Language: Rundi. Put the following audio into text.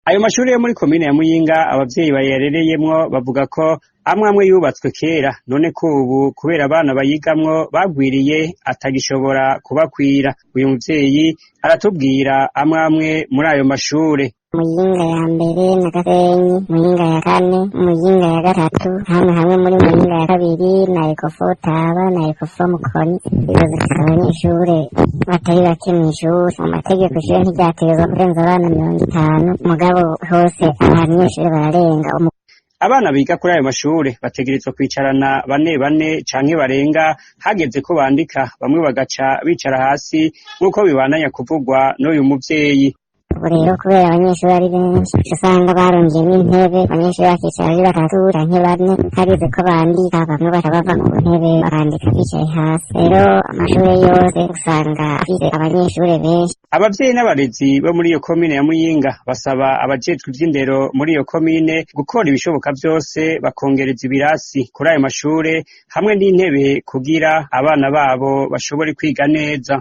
Ayo mashure yo muri komine ya Muyinga, abavyeyi bayarereyemwo bavuga ko amwe amwe yubatswe kera, none ko ubu kubera abana bayigamwo bagwiriye atagishobora kubakwira. Uyu muvyeyi aratubwira amwe amwe muri ayo mashure. Muyinga ya mbere na Gasenyi, Muyinga ya kane, Muyinga ya gatatu, hamwe hamwe muri Muyinga ya kabiri na Ekofo Taba na Ekofo Mukoni. Izo zifise abanyeshure batari bake mw'ishure. Mu mategeko ishure ntiryategerezwa kurenza abana 50, mugabo hose abanyeshure bararenga. Abana biga kuri ayo mashure bategerezwa kwicarana bane bane canke barenga, hageze ko bandika bamwe bagaca bicara hasi, nk'uko bibandanya kuvugwa n'uyu muvyeyi. Ubu rero kubera abanyeshuri ari benshi, uca usanga barongeyemo intebe, abanyeshuri bakicara ari batatu canke bane. Hageze ko bandika, bamwe baca bava ku ntebe bakandika bicaye hasi. Rero amashure yose usanga afise abanyeshure benshi. Abavyeyi n'abarezi bo muri iyo komine ya Muyinga basaba abajejwe ivy'indero muri iyo komine gukora ibishoboka vyose bakongereza ibirasi kuri ayo mashure hamwe n'intebe kugira abana babo bashobore kwiga neza.